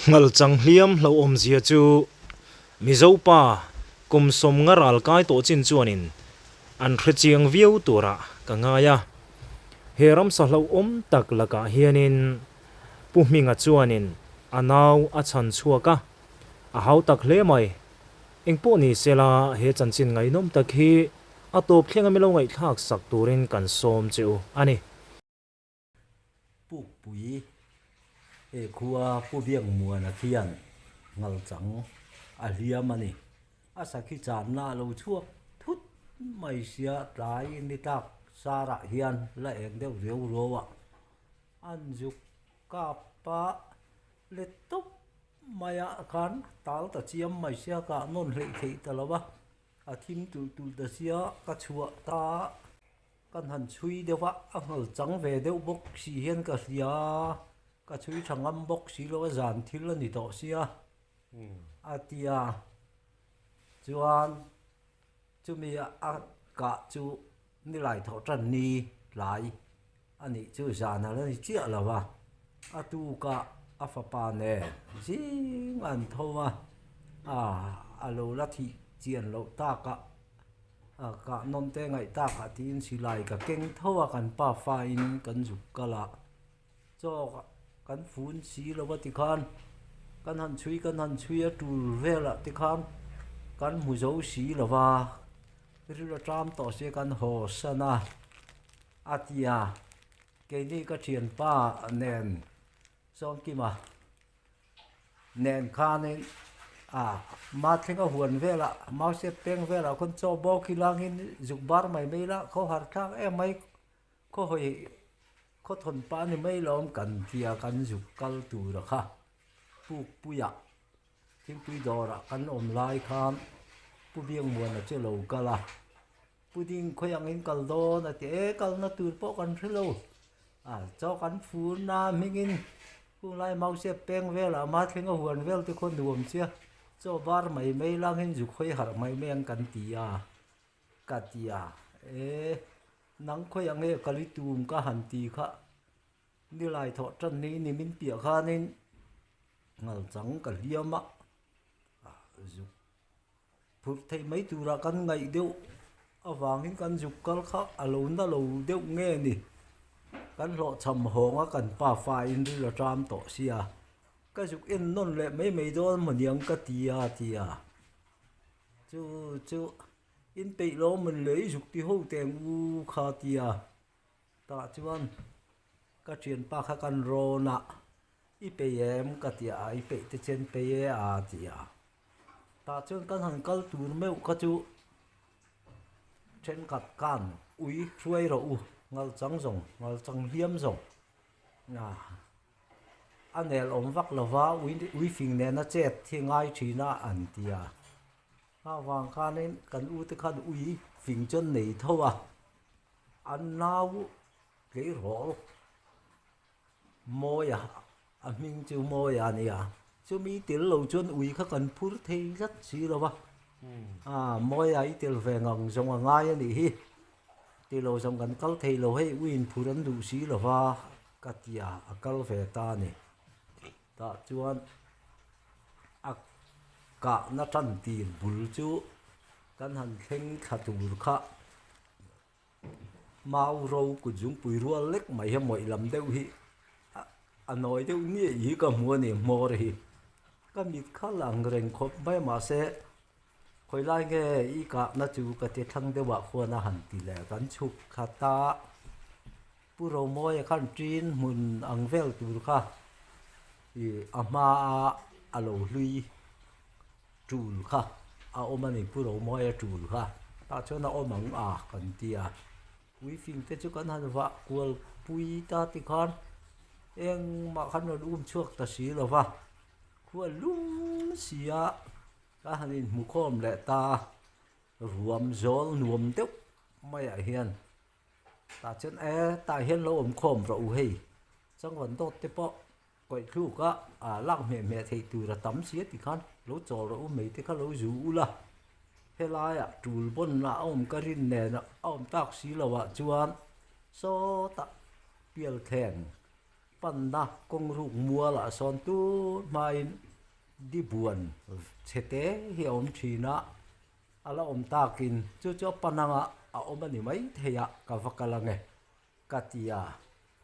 Nghalchang hliam hlauhawmzia chu Mizo pa kum sawmnga ral kai tawh chin chuanin an hre chiang viau turah ka ngai a. He ramsa hlauhawm tak lakah hianin Pu Hminga chuanin a nau a chhan chhuak a, a hau tak hle mai. Engpawh ni sela he chanchin ngaihnawm tak hi a tawp thlenga milo ngaihthlak sak turin kan sawm che u a ni. Pukpui he khua Pu Biakmuana khian Ngalchang a hliam a ni. A sakhi channa a lo chhuak thut mai sia tlai ni tlak sarah hian la eng deuh riau riau a, an zuk kap a let tawp mai a khan tal ta chiam mai sia kah nawn hleih theih ta lo va, a thim tulh tulh ta sia ka chhuah ta. Kan han chhui deuh a, a nghal chang ve deuh bawk si hian ka hria, ka chhui tha ngam bawk si lo a, zan thil a ni tawh sia a ti a, chuan chumi a kah chu nilai thawh tan ni tlai a nih chu zan a la ni chiah lo a, a tukah a fapa nen zing an tho a, a lo la thih chian loh takah. Kah nawm te ngaih tak ah tiin silai ka keng tho a kan pa fa in kan zuk kal a chaw kan fun si lo a tikhan kan han chhui kan han chhui a tul vel ah tikhan kan hmu zo si lo va ril a ṭam tawh sia kan haw san a a ti a keini ka ṭhianpa nen Sawmkima. Nen khanin ah Mathlenga huan velah Mauset peng velah khawn chaw bawk hi langin zuk bar mai mai ila khaw har thlak em mai khaw hawi khaw thawn pah a ni mai lawm kan tia kan zuk kal tur a kha Pukpuiah thingpui dawrah kan awm lai khan Pu Biangmuana chu a lo kal a. Pudding khawi angin kal dawn a ti e, kalna tur pawh kan hre lo. A chaw kan fur na hmingin khunglai mause peng velah ama thlenga huan vel te khaw nuam chia chaw bar mai mai langin zu khawi harh mai mai ang kan ti a, ka ti a, e nang khawi ange kal i tum ka han ti kha nilai thawh tan ni ni min piah khanin ngalchang ka hliam a, a zuk. Phurh theih mai turah kan ngaih deuh avangin kan zuk kal kha a lo na lo deuh nge ni. Kan hlawhchham hawng a kan pa fa in ril a ṭam tawh sia. Ka zuk en nawn leh mai mai dawn maw niang ka ti a ti a. Chu chu in peih lo mawn le i zuk ti ho teng u kha ti a. Tah chuan ka ṭhianpa kha kan rawn a, i peih em ka ti a, i peih te chen peih e a ti a. Tah chuan kan han kal tur meuh kha chu thenkhat khan ui hruai rawh u, ngalchang zawng, ngalchang hliam zawng a nel awm vak lo va, ui fing nena chet hi ngai thin a an ti a. Avang khanin kan ute khan ui fing chuan nei tho a, an nau tleirawl Mawia a hming chu Mawia a nia chumi tel lo chuan ui kha kan phur thei zat si lo va ah Mawia i tel ve ngang zawng a ngai a nih hi ti lo zawng kan kal thei lo hei uiin phur an duh si lo va ka ti a a kal ve ta a ni tah chuan a kahna tan tir bul chu kan han thleng thla tur kha. Mau ro kut zungpui rual lek mai hi mawih lam deuh hi a nawi deuh niaih hi ka hmu a ni hmawr hi ka mit kha lang reng khawp mai mahse khawi lai nge i kahna chu ka ti thlang deuh ah khuan a han ti leh kan chhuk khat a Pu Romawia khan ṭin hmun ang vel tur kha ih a hma a a lo hlui. Tul kha a awm a ni Pu Romawia tul kha tah chuan a awm ang a kan ti a puifing te chu kan han vah kual pui ta ti khan engmah khan rawn um chhuak ta si lo va khua lum si a ka han inhmu khawm leh ta ruam zawl nuam deuh maiah hian tah chuan e tah hian lo awm khawm rawh u hei changvawn dawt te pawh. Kawih thluk a, ah lak hmeh hmeh theih tur a tam si a ti khan lo chawl rawh u mai te kha lo zu ul a, helaiah tul bawn lah a awm ka rin nen a awm tak si lo ah chuan sawtah pial thleng panna kawng ruk mualah sawn tun hmain dibuan chhe te hi a awm thin a, a la awm takin chu chu a pan anga a awm a ni maithei a ka va kal ange ka ti a,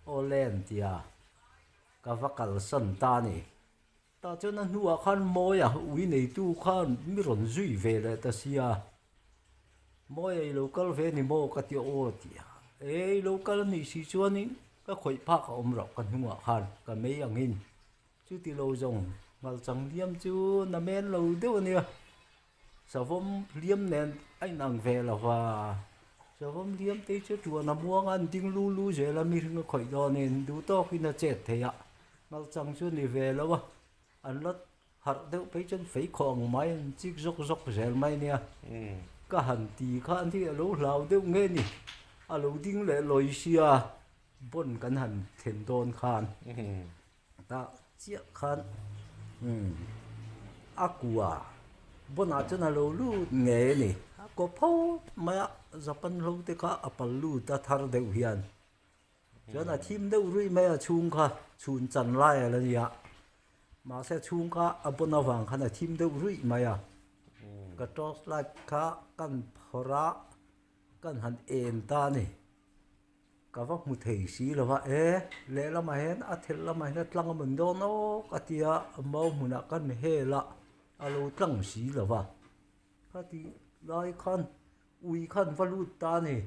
aw len ti a ka va kalsan ta a ni. Tah chuan a hnuah khan Mawia ui neitu khan mi rawn zui ve leh ta sia, Mawia i lo kal ve ni maw ka ti aw ti a, e i lo kal a nih si chuanin ka khawih phak a awm rauh ka hnungah khan ka mei angin chuti lo zawng ngalchang hliam chu na men lo deuh a nia. Savawm hliam nen a inang ve lo va, savawm hliam te chu tuan a muang a, an ding lu lu zel a, mihring a khawih dawnin duh tawkin a chet thei a, ngalchang chu a ni ve lo a, an la harh deuh phei chuan fei khawh ang mai an chik zawk zawk zel mai nia, ka han ti kha an hi a lo hlau deuh nge ni, a lo ding leh lawi sia bawn kan han thlen dawn khan. Tah chiah khan a kua bawnah chuan a lo lut ngei a ni. A kaw pho mai a, Japan ho te kha a pal lut a thar deuh hian. Chuan a thim deuh ruih mai a chhung kha chhun chan lai a la nia. Mahse a chhung kha a bawn avang khan a thim deuh ruih mai a. Ka torch light kha kan phawrh a, kan han en ta a ni. Ka va hmu thei si lo va, e, lehlamah hian a thelh lamah hian a tlang a mun dawn awk a tia mau hmunah kan hel a, a lo tlang si lo va. Khati lai khan ui khan va lut ta a ni.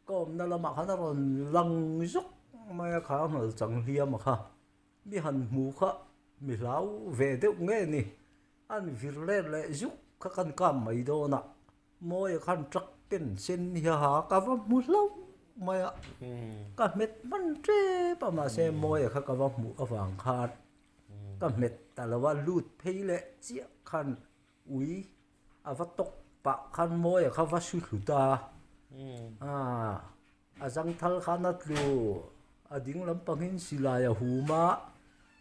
Ka awmna lamah khan a rawn lang zawk mai a, kha a hnawlh chang hliam a kha. Mi han hmu kha mi hlau ve deuh nge ni, an vir let leh zuk kha kan kap mai dawn a. Mawia khan truck ken sen hi a ha a, ka va hmu hlauh mai a, ka hmet hman tep a mahse Mawia kha ka va hmuh avang khan ka hmet ta lo a, lut phei leh chiah khan ui a va tawk pah khan Mawia kha va su hlut a, aaa a zangthal khan a tlu a ding lampangin silai a hum a,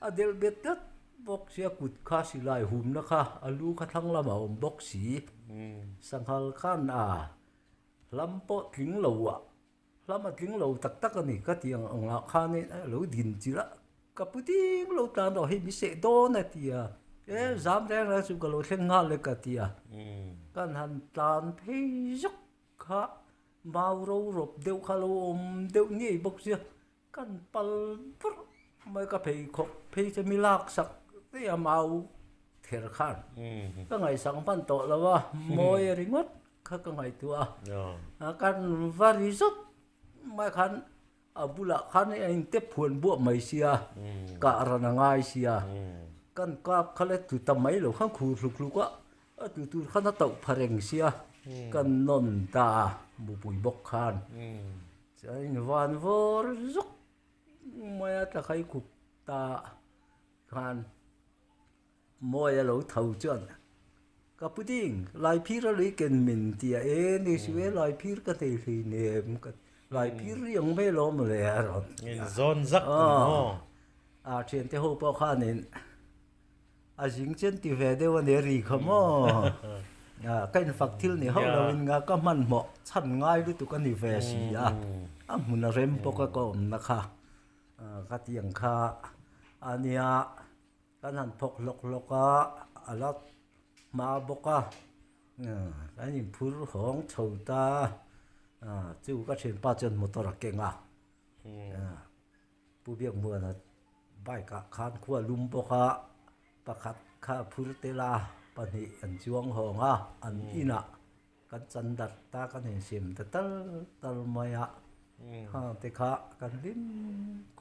a delh bet tlat bawk sia kut kha silai humna kha a lu kha thlang lamah a awm bawk si sanghal khan a hlam pawh tling lo ah hlam a tling lo tak tak a ni ka tih ang angah khanin a lo din chilh a ka pu ding lo tan rawh hei mi seh dawn a ti a e zam reng reng chu ka lo thleng nghal e ka ti a kan han tlan phei zawk kha mau ro rawp deuh kha lo awm deuh ngei bawk sia Kan pal purh mai ka pheikhawk phei chu mi lak sak daih a mau ther khan ka ngaihsak hman tawh lo a mawi ringawt kha ka ngaihtuah a kan va ri zawt mai khan a bulah khan a intep huan buah mai sia kah ran a ngai sia kan kap kha le tlu ta mai lo khan khur hluk hluk a a tlu tur khan a tauh pha reng sia kan nawn ta a mupui bawk khan. Chuanin van vawr zuk mai a tlakhai khup ta khan mawi a lo tho chuan ka pu ding Laiphir a lui ken min ti a e ni su e Laiphir ka nei hlei nem ka Laiphir ri ang mai alawm le a rawn ti a. Inzawn zak a ni maw? A thiante ho pawh khanin A zing chen ti ve deuh a ni ri kha maw? Ka infak thil ni hauh loin nga ka hmanhmawh chhan ngai lutuk a ni ve si a, a hmun a rem bawk a ka awmna kha ka ti ang kha a nia, kan han thawk hlawk hlawk a, a la hma bawk a, kan inphur hawng chho ta a, chu ka thianpa chuan motor a keng a. Pu Biakmuana bike ah khan khua lum bawk a, pakhat kha a phur tel a, pahnih an chuang hawng a, an inah kan chan darh ta kan insim ta tal tal mai a, khang te kha kan hlim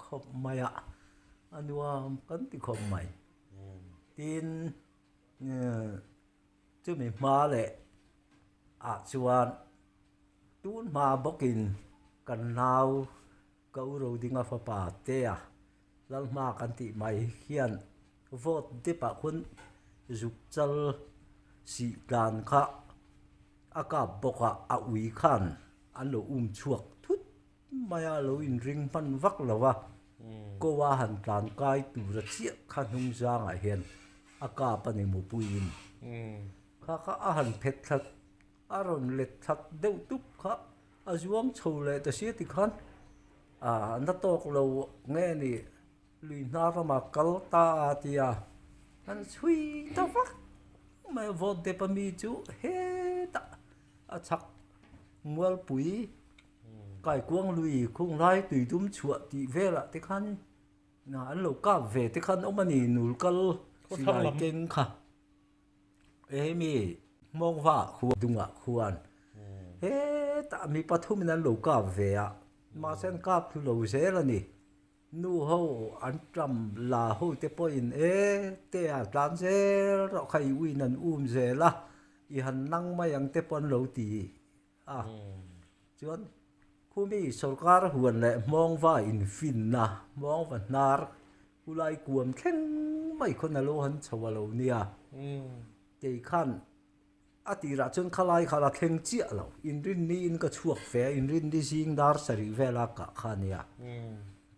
khawp mai a, a nuam kan ti khawp mai. Tin, chumi hma leh ah chuan tun hma bawkin kan nau Ka u Rodinga fapa Tea Lalhma kan tih mai hian vote dip ah khuan zuk chal sih tlan kha a kap bawk a, a ui khan an lo um chhuak thut mai a, lo inring hman vak lo a, ko a han tlan kai tura chiah kha hnung zangah hian a kap a ni mupuiin kha kha a han phet thla a rawn let thla deuh tup kha. A zuang chho leh ta sia tikhan a na tawk lo nge ni? Lui hnar ramah kal ta a ti a, an chhui ta vak mai a, vote dep a mi chu hetah a chhak mualpui kaikuang lui khunglai tuidum chhuah tih velah te khan an lo kap ve te khan awm a ni nul kal silai keng kha. Hemi hmawngva khua dungah khuan hetah mi pathumin an lo kap ve a, mahse an kap thlu lo zel a ni. Nu ho an tam la ho te pawhin e te a tlan zel rawh kha i uin an um zel a, i han nang mai ang te pawh an lo ti a. Chuan khumi sorkar huan leh hmawngva infinna, hmawngva hnar Khulai kuam thleng mai khawn a lo han chho a lo nia. Kei khan a tirah chuan khalai kha la thleng chiah lo. Inrinni in ka chhuak ve a, inrinni zing dar sarih vela kah kha a nia.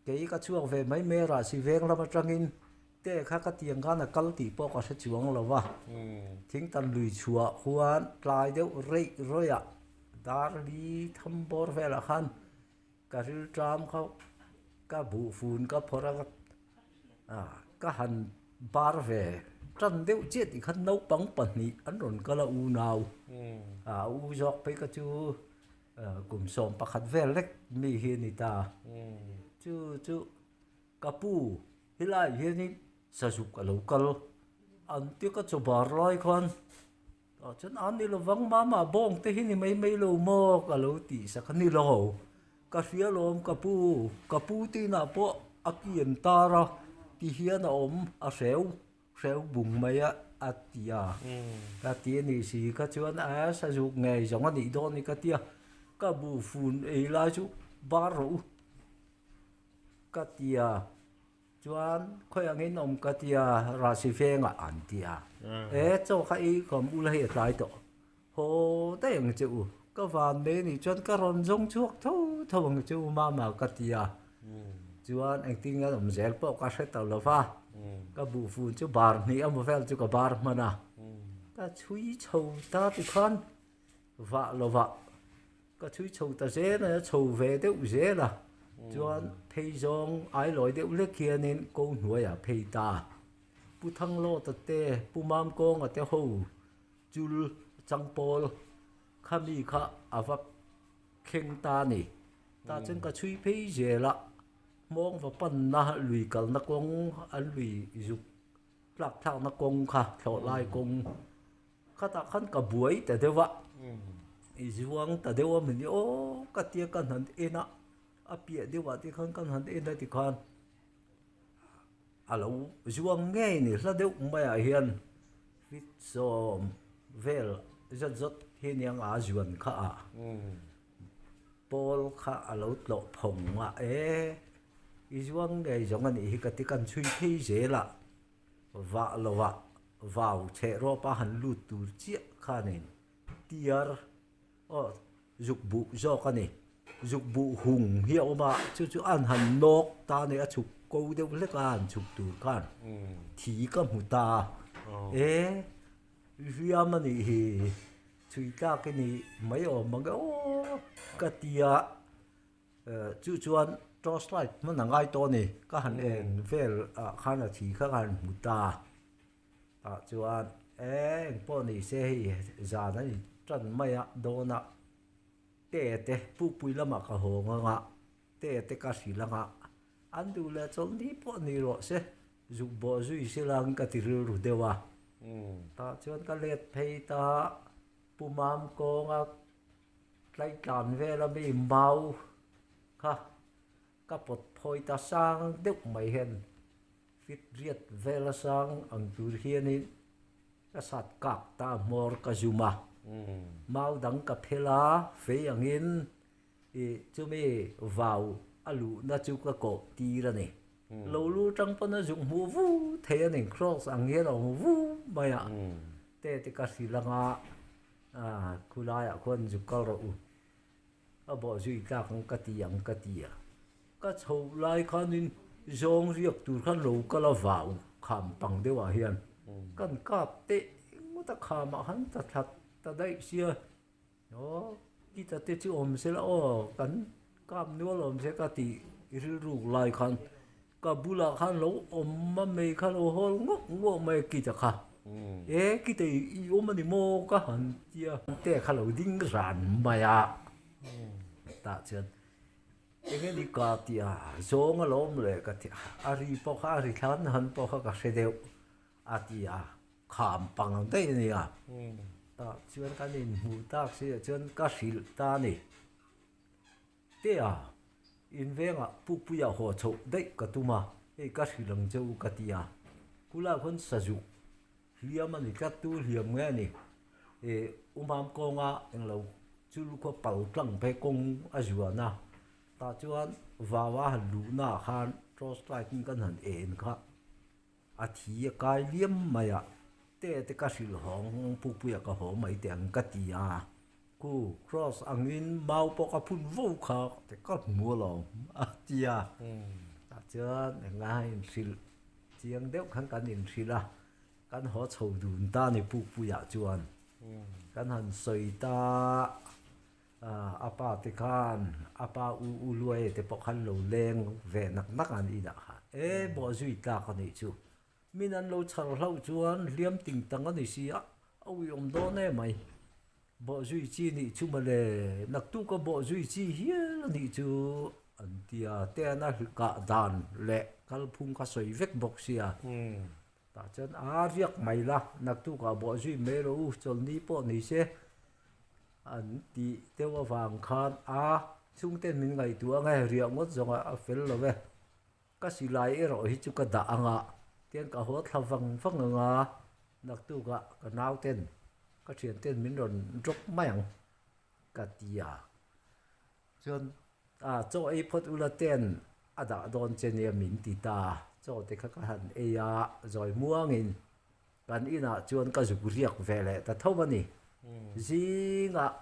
Kei ka chhuak ve mai mai a, rahsi veng lam atangin te kha ka tiang khan a kal tih pawh ka hre chuang lo va. Thingtan lui chhuah khuan tlai deuh reih rawih ah dar li tham bawr velah khan Ka rilṭam kha ka buhfun ka phawrh a, ah ka han bar ve ṭan deuh chiah tih khan naupang pahnih an rawn kal a unau, ah a u zawk phei kha chu kum 11 vel lek mi hi a ni ta. Chu chu ka pu helaiah hianin sazuk a lo kal an tia ka chaw bar lai khan Tah chuan a ni lovang mama bawng te hi ni mai mai lo maw ka lo tih sak a ni lo. Ka hria lawm ka pu, ka pu te inah pawh a kian tar a ti hian a awm a hreu hreu bung mai a a ti a. Ka ti a nih si kha chuan a sazuk ngei zawng a nih dawn ni ka ti a, ka buhfun ei lai chu bar rawh u ka ti a. Chuan khawi angin awm ka tia Rahsi vengah an ti a, e chaw kha ei khawm ula hei a tlai tawh haw daih ang che u, ka van mai anih chuan ka rawn zawng chhuak tho tho ang che u mama ka ti a, chuan engtin nge an awm zel pawh ka hre ta lo va, ka buhfun chu bar hnih emaw vel chu ka bar hman a, ka chhui chho ta tikhan vah lovah. Ka chhui chho ta zel a, chho ve deuh zel a, chuan phei zawng ailawi deuh hlek hianin ko hnuaiah phei ta. Pu Thanglawta te, Pu Mamkawnga te ho chul changpawl kha mi kha a va thleng ta a ni. Tah chuan ka chhui phei zel a, hmawng va panna lui kalna kawng an lui zuk tlak thlakna kawng kha thlawh lai kawng Khatah khan ka buai ta deuh a, i zuang ta deuh a mawni aw ka tia kan han en a, a piah deuh ah te khan kan han en a tikhan a lo zuang ngei ni hla deuh maiah hian fit sawm vel zat zawt hi aniang a zuan kha a, pawl kha a lo tlawh phawng a e i zuang ngei zawng a nih hi ka ti kan chhui phei zel a. Vah lovah vau chheh rawpa han lut tur chiah khanin tiar aw zuk buh zawk a ni. Zuk buh hung hi a awm a, chu chu an han nawk ta a ni, a chhuk ko deuh hlek a han chhuk tur khan thi ka hmu ta a, e hliam a nih hi, chhui tlak i nih mai awm ang e aw ka ti a. Chu chuan torch light hman a ngai tawh a ni, ka han en vel ah khan a thi kha ka han hmu ta tah chuan e engpawh ni se hei zan a ni tan mai a dawn a te te pukpui lamah ka hawng ang a te te ka hrilh ang a an duh leh chawlhni pawh ni rawh se zuk bawh zui sila ang ka ti rilru deuh a tah chuan ka let phei ta Pu Mamkawnga Tlaitlan vela mi mau kha ka pawt phawi ta sang deuh mai hian fit riat vela sang ang tur hianin ka sat kak ta hmawr ka zum a, mau dang ka phel a, fei angin ih chumi vau a luhna chu ka kawh tir a ni. Lo lu tang pawn a zuk hmuh vu thei a ni, cross ang hian a awm vu mai a, te te ka hrilh anga. A, khulaiah khuan zuk kal rawh u, a bawh zui tlak ang ka ti ang ka ti a. Ka chhoh lai khanin zawng riak tur khan lo kal a vau kham pang deuhah hian kan kap teh ngawt a khamah khan ta thlat ta daih sia. Aw, kita te chu awm se la aw, kan kap nual awm se ka tih rilruk lai khan. Ka bulah khan lo awm a mei kha lo hawl nguak nguak mai a kita kha. E kita i awm a ni maw ka han tia. Te kha lo ding ran mai a. Tah chuan eng nge ni ka tia zawng a lo awm leh ka ti a ri pawh kha a ri thlan han pawh kha ka hre deuh a ti a kham pang ang daih a nia. Tah chuan kan inhmuh tak si ah chuan ka hrilh ta a ni. Tea, in vengah Pukpuia haw chhoh daih ka tum a, hei ka hrilh ang che u ka ti a. Kulai khawn sazuk hliam a ni tlat tu hliam nge a ni? E, Umam kawnga englo chu lukhaw pal tlang phei kawng a zuan a, tah chuan vaua han luhna ah khan torch light in kan han en kha. A thi a kai liam mai a, te te ka hrilh hawng Pukpuia ka haw mai teh ang ka ti a, khu cross angin mau pawh ka phun vo kha te ka hmu alawm a ti a, tah chuan enga inhrilh chiang deuh khan kan inhrilh a, kan haw chho dun ta a ni Pukpuia chuan kan han sawi ta. A pa te khan a pa u u luai te pawh khan lo leng ve nak nak an inah khan e bawh zui tlak a nih chu. Min an lo chhar hlauh chuan hliam ting tang a ni si a, a uiawm dawn em mai. Bawh zui chi nih chu mawle, naktuk a bawh zui chi hial a nih chu an ti a, te an a kah dan leh kalphung kha sawi vek bawk sia. Tah chuan a riak mai la, naktukah bawh zui mai rawh u, chawlhni pawh ni se an tih deuh avang khan a chhungten min ngaihtuah ang e, riah ngawt zawngah a fel lo e, ka silai erawh hi chu ka dah ang a, tiang ka haw thla vang vang ang a, naktukah ka nauten ka thianten min rawn drop mai ang ka ti a. Chuan ah chaw ei phawt ula ten a dah dawn che nia min ti ta, chaw te kha ka han ei a, zawi muangin kan inah chuan ka zuk riak ve leh ta tho a ni. Zingah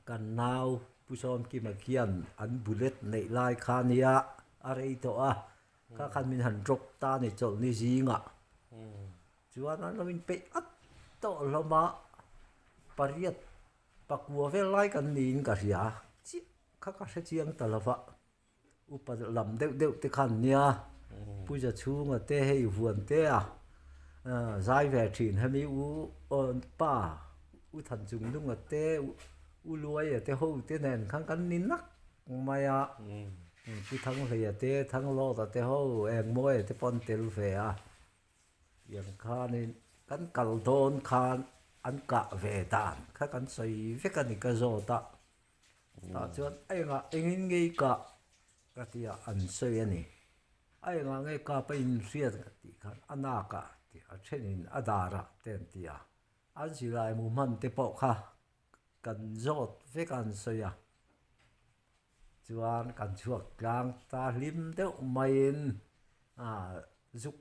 kan nau Pu Sawmkima khian an bullet neih lai kha nia a rei tawh a, kha khan min han drop ta a ni chawlhni zingah. Chuan an lo inpeih at tawh hlawm a, pariat Pakua vel lai kan niin ka hria chiah kha ka hre chiang ta lo va, upa lam deuh deuh te khan nia puja chhunga te hei vuan te a zai ve thin hemi u pa u than chung nunga te u luaia te ho te nen khan kan ni nak mai a pu Thanghleia te Thanglawta te ho Engmawia te pawh an tel ve a. Tiang khanin kan kal dawn khan an kah ve dan kha kan sawi vek a ni ka zawt a, tah chuan a engah engin nge i kah ka ti a an sawi a ni, a engah nge kap a inhriat ka tih khan a nak ah tih a thenin a dar ah te an ti a, an silai mu hman te pawh kha kan zawt vek a an sawi a, chuan kan chhuak tlang ta hlim deuh maiin zuk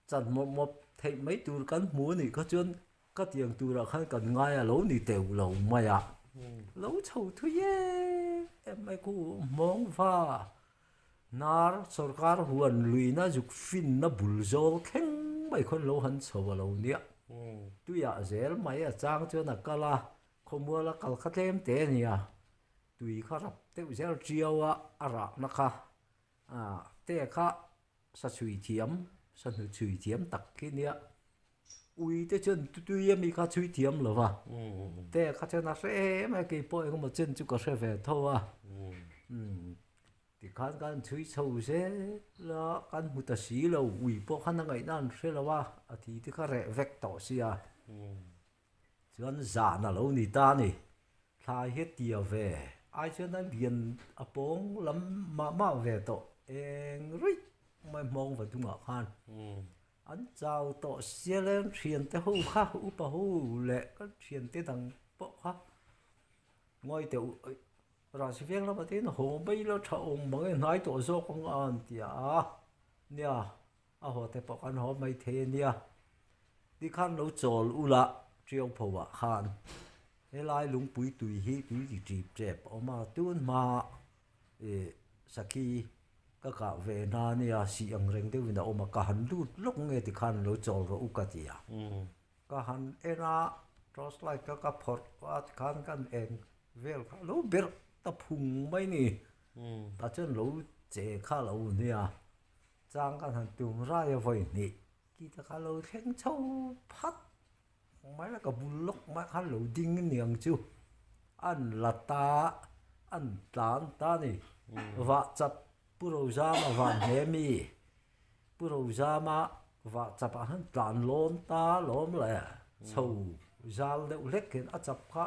Chan mawp mawp theih mai tur kan hmu a nih kha chuan ka tiang turah khan kan ngai a lo ni teuh lo mai a, lo chho thui em em mai khu hmawng va hnar sorkar huan luina zuk finna bul zawl thleng mai khawn lo han chho a lo nia, tuiah zel mai a chang chuan a kal a, khawmual a kal kha tlem te a nia, tui kha rap deuh zel tiau a a rahna kha te kha Sa chhui thiam, sa hnu chhui thiam tak khi nia. Ui te chuan tui ami kha chhui thiam lo va. Te kha chuan a hre em a, kei pawh engemaw chen chu ka hre ve tho a. Tikhan kan chhui chho zel a, kan hmu ta si lo, ui pawh khan a ngaihna an hre lo a, a thi te kha reh vek tawh sia. Chuan zan a lo ni ta a ni. Thlai hi tia ve ai chuan a lian a pawng lam mah mah ve tawh eng ruih mai hmawng va dungah khan an chau tawh sial e thiante ho kha upa ho leh kan thiante dang pawh kha ngawi teh rahsi veng lamah te hian haw mai ila tha awm mang e hnai tawh zawk ang a an ti a nia. A haw te pawh kan haw mai thei a nia. Tikhan lo chawl ula Tiau pho ah khan helai lungpui tui hi tui ti tip tep a awm a, tun hma ih sakhi ka kah ve na nia sih ang reng deuhin a awm a, ka han lut lawk nge tikhan lo chawl rawh u ka ti a. Ka han en a, torch light kha ka phawrh a tikhan kan en vel kha a lo berh ta phung mai ni. Tah chuan lo che kha lo nia. Chang kan han tum rai a vawi hnih khi ta kha lo thleng chho phat mai la ka bul lawk mai khan lo ding aniang chu an la ta an tlan ta a ni. Vah chap Pu Rozama van hle mi Pu Rozama vah chap ah khan tlan lawn ta lawm le chho zal deuh hlek hian a chap kha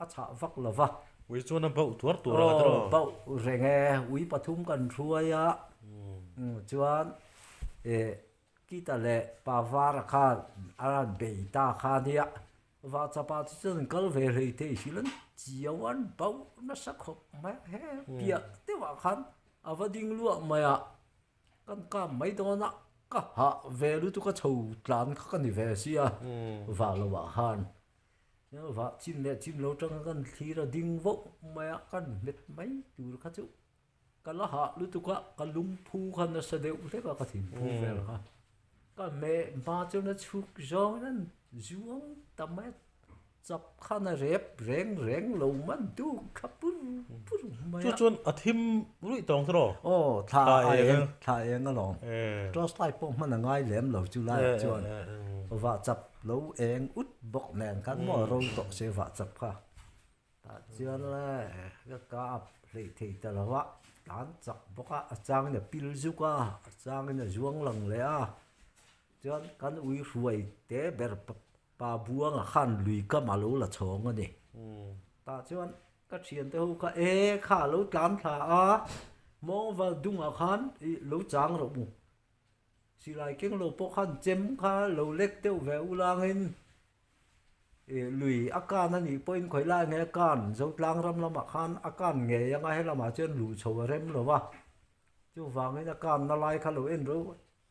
a chhah vak lo va. Ui chuan a bauh tuar tuar a tiraw? Aw bauh reng e, ui pathum kan hruai a, chuan eh Kita leh Pa Vara khan a rawn bei ta kha nia, vah chapah chu chuan an kal ve hlei thei hrilh an chiau an bauh nasa khawp mai a, he piah deuhah khan a va ding luah mai a, kan kap mai dawn a, ka hah ve lutuk a chho tlan kha ka ni ve sia vah lovah khan. Vah chim leh chim lo tanga kan thlir a ding vauh mai a, kan hmet mai tur kha chu ka la hah lutuk a, ka lungphu kha nasa deuh hlek a, ka thinphu vel kha. Ka hmeh hma chuan a chhuk zawngin an zuang ta mai a, chap khan a rep reng reng lo man duk thla pur pur mai a. Chu chuan a thim ruih tawng tiraw? Aw, thla a eng, thla a eng alawm. Torch light pawh hman a ngai lem lo chu laiah chuan vah chap Lo eng ut bawk nen khan maw ro tawh se vah chap kha. Tah chuan le ka kap hleih thei ta lo a, tlan chak bawk a, a changin a pil zuk a, a changin a zuang lang leh a. Chuan kan ui hruai te ber pa buanga khan lui kam a lo la chhawng a ni. Tah chuan ka thiante ho kha e kha a lo tlan thla a, mawngval dungah khan ih lo chang rawh mu. Silai keng lo pawh khan chem kha lo lek deuh ve ulangin ih lui a kan a nih pawhin khawi lai nge a kan Zotlang ram lamah khan a kan ngei anga helamah chuan luh chho a rem lo va chuvangin a kanna lai kha lo en ro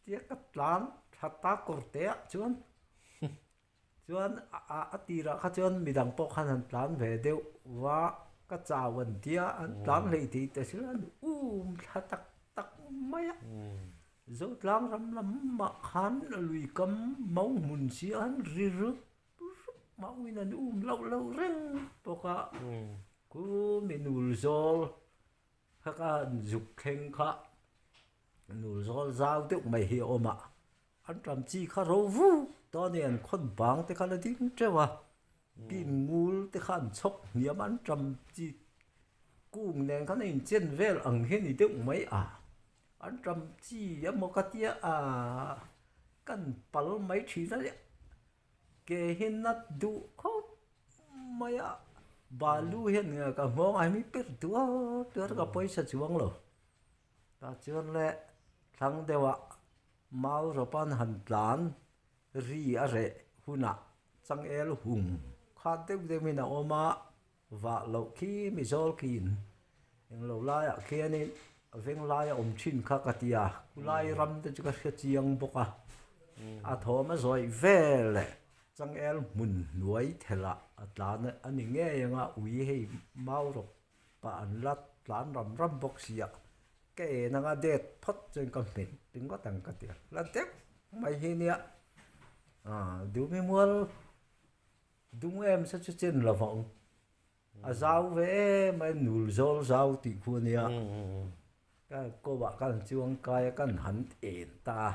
tia ka tlan thla ta kawr te ah chuan Chuan a tirah kha chuan midang pawh khan han tlan ve deuh va, ka chau an tia, an tlan hlei thei ta si an um thla tak tak mai a. Zotlang ram lamah khan lui kam mau hmun si a han ri rup rup mauin an um loh loh reng bawk a. Khu mi nul zawl kha ka zuk thleng kha nul zawl zau deuh mai hi a awm a. An ṭam chi kha ro vuk tawh a ni, an khawn bang te kha la ding ṭeuh a, pin ngul te kha an chhawk hniam a, an ṭam chi kung nen khan a inchen vel ang hi a ni deuh mai a, an ṭam chi emaw ka tia ah kan pal mai ṭhin a nia, ke hi nat duh khawp mai a, balu hian ka nghawng a hemi per duar duar ka pawisa chuang lo. Tah chuan le thlang deuhah mau rawpan han tlan ri a reh hunah changel hung khat deuh deuhin a awm a, vah loh khi mizawl khiin englo laiah khianin a veng laia awm thin kha ka ti a, khulai ram te chu ka hre chiang bawk a, a thawm a zawih vel leh changel hmun hnuai thelh a tlan a ni ngei ang a, ui hei mau rawp pah an la tlan ram ram bawk si a, ka en anga det phawt chuan ka hmet ringawt ang ka ti a, la deuh mai hi nia ah Dumi mual dung em se chu chen lo vang a zau ve em a nul zawl zau tih khu ania ka kawah kan chuang kai a kan han en ta a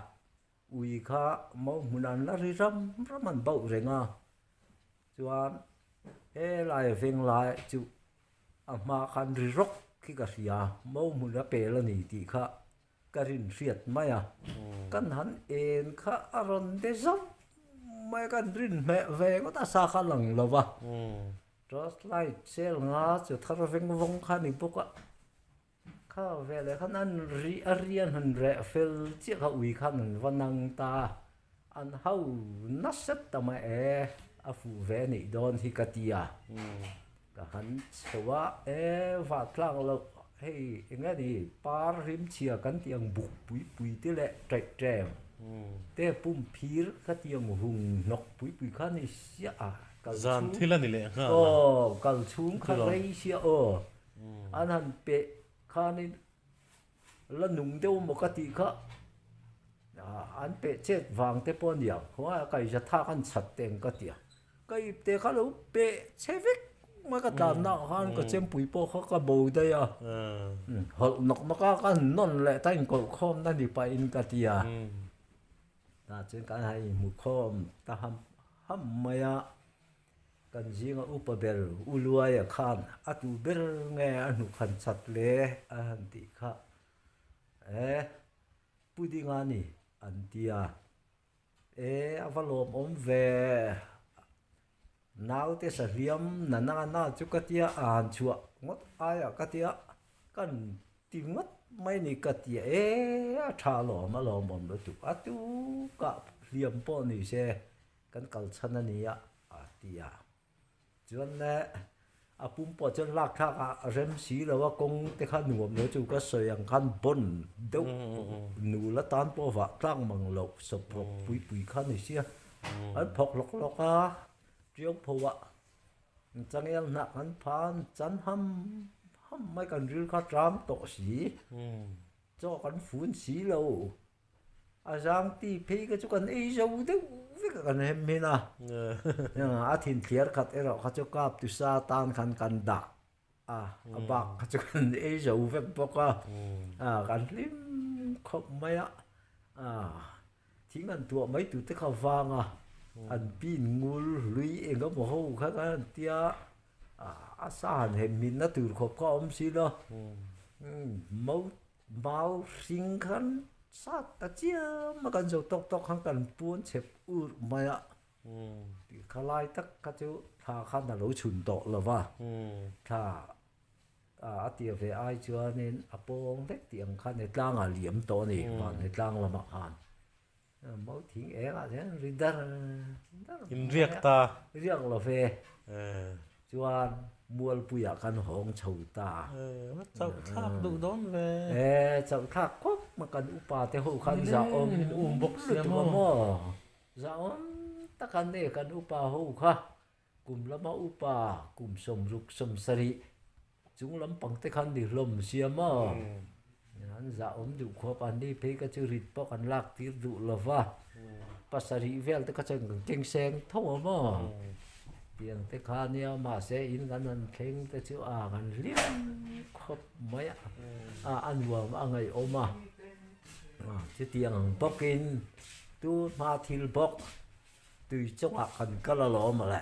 ui kha mau hmun an la ri ram ram an bauh reng a chuan helai veng lai chu a hma khan ri rawk khi ka hria mo hmun a pel a ni tih kha ka rin hriat mai a kan han en kha a rawn de zauh mai a kan rin hmeh ve ngawt a sa kha a lang lo va torch light sel nga chu thar veng vawng kha a ni bawk a. Kha veleh khan an ri a ri an han reh fel chiah kha ui khan an va nang ta a, an hau nasa ta mai e, a fuh ve a nih dawn hi ka ti a, ka han chho a, e vah tlak loh hei eng nge ni par rimchhia kan tih ang buk pui pui te leh ṭaih ṭem te pum phir ka tih ang hung hnawk pui pui kha a ni siah a, kal Zan chhung thil a ni leh nghal a. Aw kal chhung kha rei siah aw. An han peh khanin la nung deuh maw ka tih kha an peh chet vang te pawh a ni ang khawngaih a kaihza thak an chhat teng ka ti a, ka ip te kha lo peh che vek mai ka tlanna ah khan ka chempui pawh kha ka bo daih a. Hawlh nawk nawk a ka nawn leh ta inkawlh khawmna ni pahin ka ti a. Tah chuan kan han inhmu khawm ta ham ham mai a. Kan zinga upa ber U Luaia khan a tu ber nge a hnuk han chat le a han tih kha e pudding a ni an ti a. E a va lawmawm ve naute sahliam na na na chu ka tia a han chhuah ngawt aiah ka tia kan ti ngawt mai ni ka tia e a tha alawm a lawmawm lutuk a tu kah hliam pawh ni se. Kan kal chhan a nia a ti a. Chuan le a pum pawh chuan lak thlak a rem si lo a, kawng te kha nuam lo chu ka sawi ang khan bawn deuh nul atan pawh vah tlang mang loh sawp rawk pui pui kha ni sia. An phawk lawk lawk a, tiang pho ah changel hnah kan phan chan ham ham mai kan ril kha tram tawh si, chaw kan fun si lo. A zang ti phei kha chu kan ei zo deuh vek a kan hem hin a, a thin thliar khat erawh kha chu kap tu sa tan khan kan dah a, a bak kha chu kan ei zo vek bawk a, kan hlim khawp mai a, thing an tuah mai tur te kha vang a, an pin ngul hlui eng emaw ho kha kan han tia, a sa han hem hin na tur khawp kha a awm si lo, mau Mau hring khan sat ta chiam a kan zo tawk tawk khan kan puan chep ur mai a tih kha lai tak kha chu thla khan a lo chhun tawh lo va, thla a tia ve ai chuanin a pawng vek tih ang khan he tlangah liam tawh a ni van he tlang lamah khan. Mau thing engah hian ri dar dar In riak ta. Riak lo ve. Chuan Mualpuiah kan hawng chho ta. Chauh thlak duh dawn ve. E chauh thlak khawp ma kan upa te ho khan zahawm in um bawk sia maw. Zahawm tak an ni kan upa ho kha. Kum lama upa kum sawmruk sawmsarih Chung lampang te khan ni hlawm sia maw? An zah awm duh khawp a, ni phei kha chu rit pawh kan lak tir duh lo va, pasarih vel te kha chuan kan keng seng tho a maw? Tiang te kha nia mahse in kan han thleng te chu a kan hlim khawp mai a, a a nuam a ngaihawm a, chutiang ang bawkin tu hma thil bawk Tui chungah kan kal alawm le.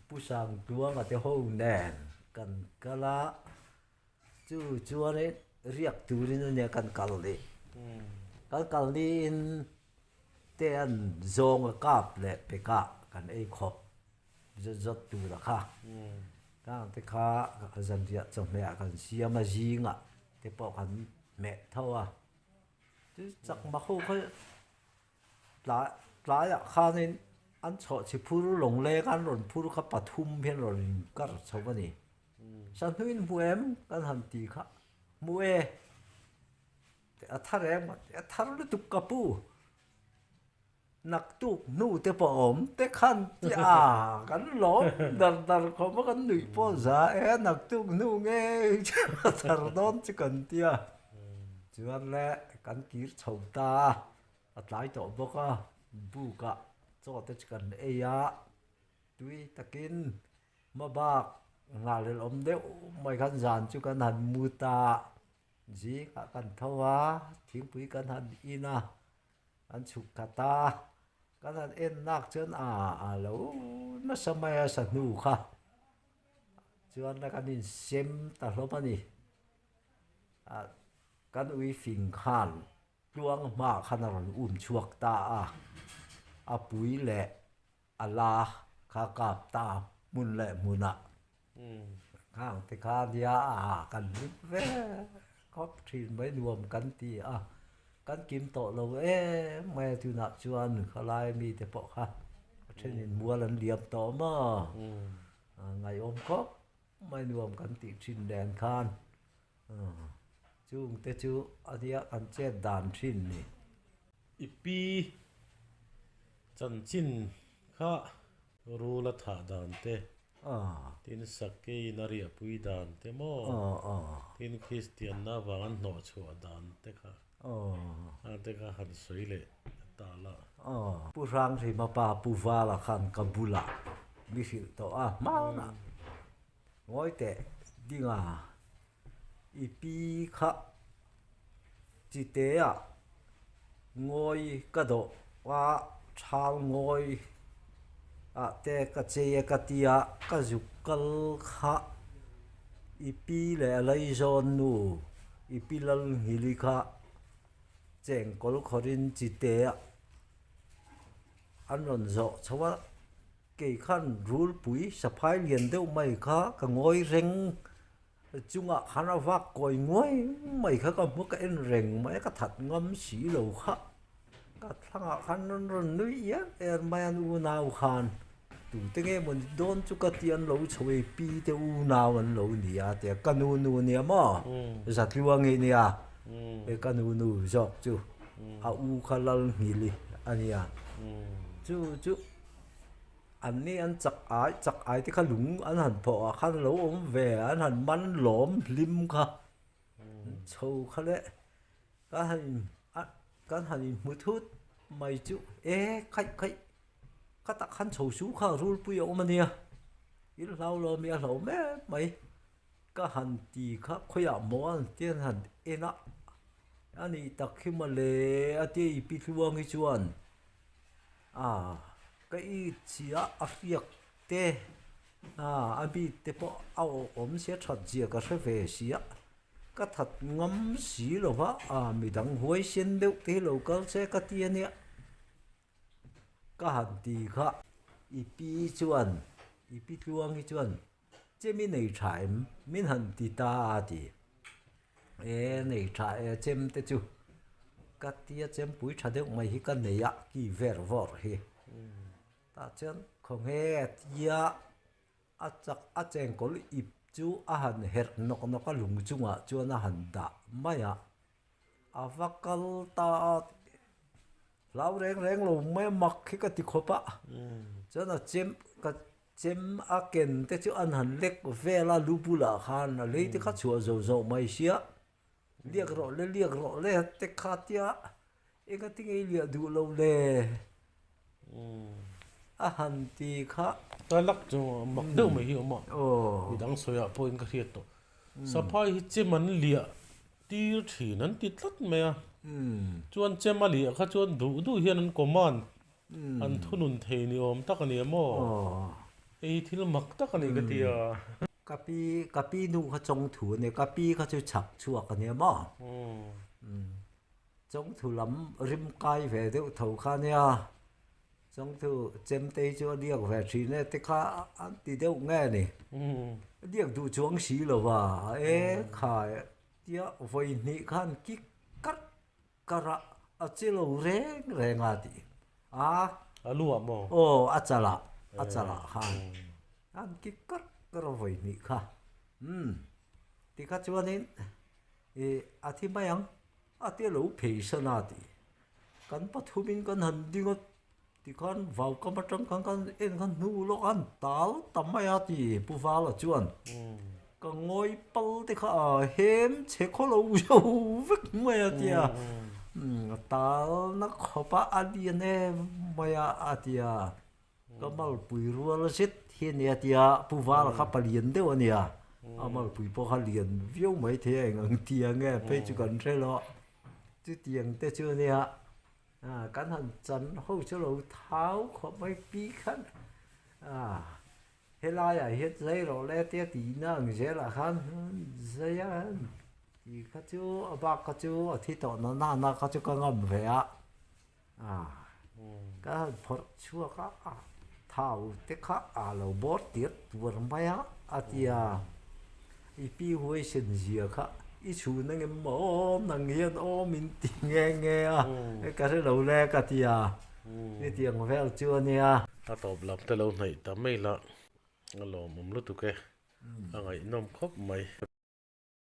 Pu Sangtuanga te ho nen kan kal a, chu chuanin riak turin a nia kan kal ni. Kan kal niin te an zawng a kap leh pekah kan ei khawp zawt zawt tur a kha. Khang te kha zanriah chawhmeh ah kan siam a, zingah te pawh kan hmeh tho a. Chu chakma ho kha Tlaiah khanin an chhawhchhi phur lawngleng an rawn phur kha pathum hian rawn inkar chho a ni. Sahnuin hmu em kan han ti kha, hmu e, a thar em a thar lutuk ka pu, naktuk hnu te pawh a awm te khan ti a, kan lawm dar dar khawm a kan nuih pawh za e, naktuk hnu ngei a thar dawn chu kan ti a, chuan le kan kir chho ta a. A tlai tawh bawk a, bukah chaw te chu kan ei a, tui takin hmabak nghalel awm deuh mai khan zan chu kan han mu ta a, zingah kan tho a, thingpui kan han in a, kan chhuk khat a, kan han en nak chuan a a lo nasa mai a sahnu kha chuan kan insem ta hlawm a ni, ah kan ui fing khan. Tluang hmaah khan a rawn um chhuak ta a, a pui leh a la kha kap ta hmun leh hmunah khang te kha nia a kan hlim ve khawp thin mai nuam kan ti a, kan kim tawh lo em mai a tunah chuan khalai mite pawh kha a thenin mual an liam tawh maw ngaihawm khawp mai nuam kan tih thin nen khan. Chungte chu a nia kan chet dan thin ni. I pi chanchin kha rul a thah dan te, tin sakeiin a riahpui dan te maw, tin Kristianna avang an hnawh chhuah dan te kha, a te kha han sawi leh ta la. Pu Hranghrima pa Pu Vala khan ka bulah mi hrilh tawh a, hmanah. Ngawi teh dinga i pi kha chite ah ngawi ka dawh a thal ngawi ah te ka chei a ka tia ka zuk kal kha i pi leh a laizawn nu i pi Lalnghili kha chengkawl khawrin chite ah an rawn zawh chho a. Kei khan rulpui saphai lian deuh mai kha ka ngawi reng chungah khan a vak kawi nguai mai kha ka hmu ka en reng mai a ka that ngam si lo kha ka thlangah khan rawn rawn nui iar iar mai a an unau khan tute nge maw ni dawn chu ka ti an lo chho ei pi te unau an lo ni a tia ka nu nu nia maw Zatluangi nia he ka nu nu zawk chu a u kha Lalnghili a nia chu chu. An ni an chak ai chak ai te kha lung an han phawh ah khan a lo awm ve an han man lawm hlim kha chho kha le kan han in a kan han in hmu thut mai chu e khaih khaih ka tak khan chho su kha rulpui a awm a nia thil hlau lo ami a hlauh mek mai ka han ti kha khawiah maw an ti an han en a a nih tak hi mawle a tia i pi thluang hi chuan. A ka i chiah a hriak te a a bik te pawh a awm sia that zia ka hre ve sia ka that ngam si lo va a midang huai sen deuh te hi lo kal se ka ti a nia ka han ti kha i pi chuan i pi tluang hi chuan chem i nei tha em min han ti ta a ti. E nei tha e chem te chu ka tia chempui tha deuh mai hi ka nei a ki ver vawr hi tah chuan khawnge a tia a chak a chengkawl ip chu a han herh nawk nawk a lung chungah chuan a han dah mai a a va kal ta a hlau reng reng lo mai a mak hi ka ti khawp a chuan a chem ka Chem a ken te chu an han lek vel a, lu bulah khan a lei te kha chhuah zo zo mai sia, liak rawh le liak rawh le te kha tia enga tinge i liah duh lo le a han ti kha. Ka lak chu mak deuh mai hi a awm a, midang sawiah pawhin ka hriat tawh. Saphai hi chem an liah tir thin an ti tlat mai a, chuan chem a liah kha chuan duh duh hian an command An thunun thei ni awm tak a ni a maw? Hei hi thil mak tak a ni ka ti a. Ka pi, ka pi nu kha chawngthu a nia, ka pi kha chu chhak chhuak a nia maw? Chawngthu lam rim kai ve deuh tho kha a nia, chawngthu chemtei chu a liak ve thin e te kha an ti deuh nge ni? A liak duh chuang si lo va, e khai tia vawi hnih khan kik karh Kar ah a che lo reng reng a tih a. A lu ah maw? Aw a chal ah, a chal ah khan an ki kar kar a vawi hnih kha. Umm tikha chuanin i a thi mai ang a tia lo phei san a tih. Kan pathumin kan han ding a Tikhan vau kam atang khan kan en khan hnu lawk an tal ta mai a ti Pu Vala chuan ka ngawi pal te kha a hem chhe khaw lo zo vek mai a tia a tal na khawp a a lian em mai a a tia ka malpui rual zet hi a nia tia Pu Vala kha palian deuh a nia a malpui pawh kha lian viau mai thei a eng ang tia nge phei chu kan hre lo chutiang te chu a nia. Kan han chan ho chu lo thau khawp mai pi khan a helaiah hian zai rawh le tia tihna ang zelah khan zai a tih kha chu a bak kha chu a thi tawh na nana kha chu ka ngam ve a a ka han phawrh chhuak a thau te kha a lo bawr tir tur mai a a ti a. I pi huaisen zia kha i chhun ang em maw awm nang hian awm in ti nghe nghe a, ka hre lo le ka ti a, hetiang vel chu a nia. A tawp lam te lo hnaih ta mai la, a lawmawm lutuk e, a ngaihnawm khawp mai.